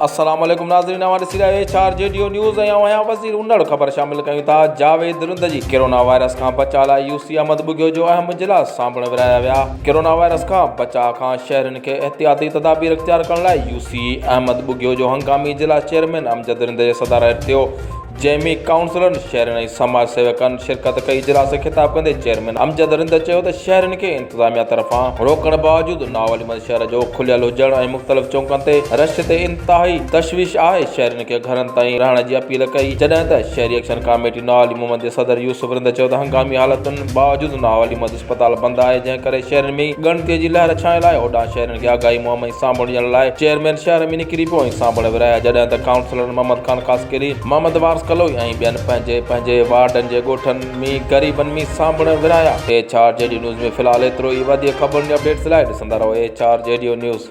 السلام عليڪم ناظرين اوهان ڏسي رهيا آهيو H R G D news ۽ آئون آهيان وزير انڙ خبر شامل ڪيون ٿا جاويد رند جي ڪرونا وائرس کان بچاء لاء يو سي احمد ٻگهيو جو اهم اجلاس سانڀڻ ورهايا ويا ڪرونا وائرس کان بچاء کان شهرين کي احتياطي تدابير اختيار ڪرڻ لاء يو سي احمد ٻگهيو جو هنگامي اجلاس چيئرمين امجد رند جي صدارت هيٺ ٿيو جنهن ۾ ڪائونسلرن، شهرين ۽ سماج سيوڪن شرڪت ڪئي. اجلاس کي خطاب ڪندي چيئرمين امجد رند چيو ته شهرين کي انتظاميا طرفان روڪڻ باوجود ناول محمد شهر جو کليل هجڻ ۽ مختلف چونڪن تي رش تي انتهائي تشويش آهي، شهرين کي گهرن تائين رهڻ جي اپيل ڪئي. جڏهن ته شهري ايڪشن ڪاميٽي ناول محمد جي صدر يوسف رند چيو ته هنگامي حالتن باوجود ناول محمد اسپتال بند آهي جنهن ڪري شهرين ۾ ڳڻتي جي لهر ڇانيل آهي هوڏانهن شهرين کي آگاهي مهم ۽ سانڀڻ ڏيڻ لاء چيئرمين شهر ۾ نڪري پيو ۽ سانڀڻ ورهايا جڏهن ته ڪائونسلرن محمد خان خاصخيلي، محمد وارث ڪلوئي ۽ ٻين پنهنجي پنهنجي وارڊن جي ڳوٺن ۾ غريبن ۾ سانڀڻ ورهايا. H R G D news ۾ في الحال ايترو ئي وڌيڪ خبرن جي اپڊيٽس لاء ڏسندا رهو H R G D news.